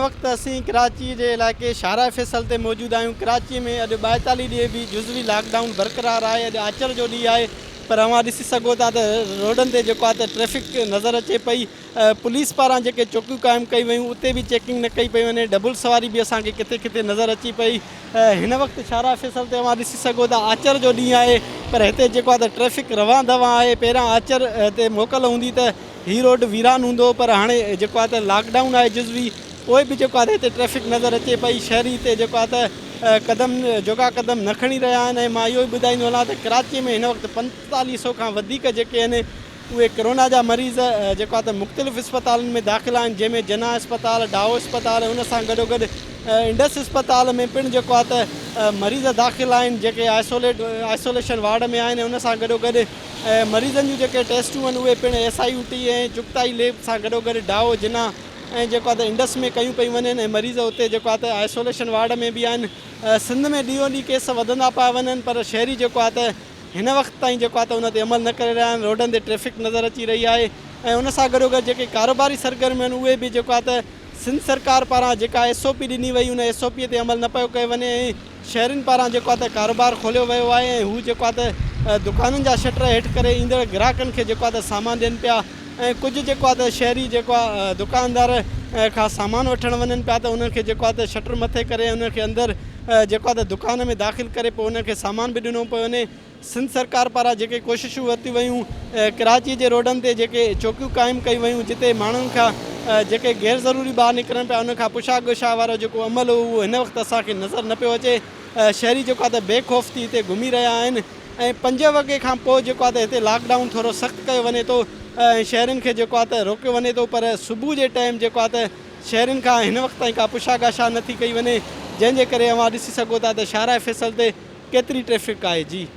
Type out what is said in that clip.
وقت اسين ڪراچي جي علائقي شاهراهه فيصل تي موجود آهيون ڪراچي ۾ اڄ 42 ڏينهن به جزوي لاڪ ڊائون برقرار آهي اڄ آچر جو ڏينهن آهي پر اوهان ڏسي سگهو ٿا ته روڊن تي جيڪو آهي ته ٽريفڪ نظر اچي پئي پوليس پاران جيڪي چوڪيون قائم ڪئي ويون اتي به چيڪنگ نه ڪئي پئي وڃي ڊبل سواري به اسان کي ڪٿي ڪٿي نظر اچي پئي هن وقت شاهراهه فيصل تي اوهان ڏسي سگهو ٿا آچر جو ڏينهن آهي پر هتي جيڪو آهي ته ٽريفڪ روان دوان آهي پهريان آچر تي موڪل هوندي ته هي روڊ ويران هوندو هو پر هاڻي جيڪو آهي ته لاڪ ڊائون آهي جزوي پوء به جيڪو آهي ته هتي ٽريفڪ نظر اچي پئي شهري هتي جيڪو آهي ته قدم جوڳا قدم نه کڻي رهيا آهن ۽ مان اهو ئي ٻڌائيندو هلان ته ڪراچي ۾ هن وقت 45 سو کان وڌيڪ جيڪي آهن اهي ڪرونا جا مريض جيڪو آهي ته مختلف اسپتالن ۾ داخل آهن جنهن ۾ جناح اسپتال ڊائو اسپتال ان سان گڏو گڏ انڊس اسپتال ۾ پڻ جيڪو آهي ته مريض داخل آهن جيڪي آئسوليٽ آئسوليشن وارڊ ۾ آهن ان سان گڏو گڏ مريضن جون جيڪي ٽيسٽون آهن اهي پڻ S I U T ۽ Chughtai lab سان گڏوگڏ ڊائو جناح ۽ جيڪو آهي ته انڊس ۾ ڪيون پيون وڃن ۽ مريض اتي جيڪو آهي ته آئسوليشن وارڊ ۾ به آهن سنڌ ۾ ڏينهون ڏينهن ڪيس وڌندا پيا وڃن پر شهري جيڪو آهي ته هن وقت تائين جيڪو آهي ته ان تي عمل نه ڪري رهيا آهن روڊن تي ٽريفڪ نظر اچي رهي آهي ۽ ان سان گڏوگڏ جيڪي ڪاروباري سرگرميون آهن اهي به جيڪو آهي ته سنڌ سرڪار پاران جيڪا ايس او پي ڏني وئي ان ايس او پي تي عمل نه پيو ڪيو وڃي ۽ شهرين پاران جيڪو آهي ته ڪاروبار کوليو ويو آهي ۽ هو جيڪو آهي ته دڪانن جا شٽر هيٺ ڪري ايندڙ گراهڪن کي جيڪو آهي ته سامان ڏين پيا ۽ ڪجهه جيڪو آهي ته شهري جيڪو آهي دڪاندار کان سامان وٺڻ وڃن پيا ته انهن کي جيڪو آهي ته شٽر مٿي ڪري انهن کي اندر جيڪو آهي ته دڪان ۾ داخل ڪري پوء انهن کي سامان به ڏنو پيو وڃي. سنڌ سرڪار پاران جيڪي ڪوششون ورتيون ويون، ڪراچي جي روڊن تي جيڪي چوڪيون قائم ڪيون ويون جتي ماڻهن کان جيڪي غير ضروري ٻاهر نڪرن پيا انهن کان پڇا ڳڇا وارو جيڪو عمل هو اهو هن وقت اسان کي نظر نه پيو اچي شهري جيڪو آهي ته بي خوف ٿي هتي گهمي رهيا آهن ۽ پنج وڳي کان پوء جيڪو آهي ته هتي لاڪ ڊائون ٿورو سخت ڪيو وڃي ٿو ۽ شهرين کي جيڪو آهي ته روڪيو وڃي ٿو پر صبح جي ٽائيم جيڪو آهي ته شهرين کان هن وقت تائين ڪا پڇا ڳاڇا نه ٿي ڪئي وڃي جنهن جي ڪري اوهان ڏسي سگهو ٿا ته شاهراهه فيصل تي ڪيتري ٽريفڪ آهي جي.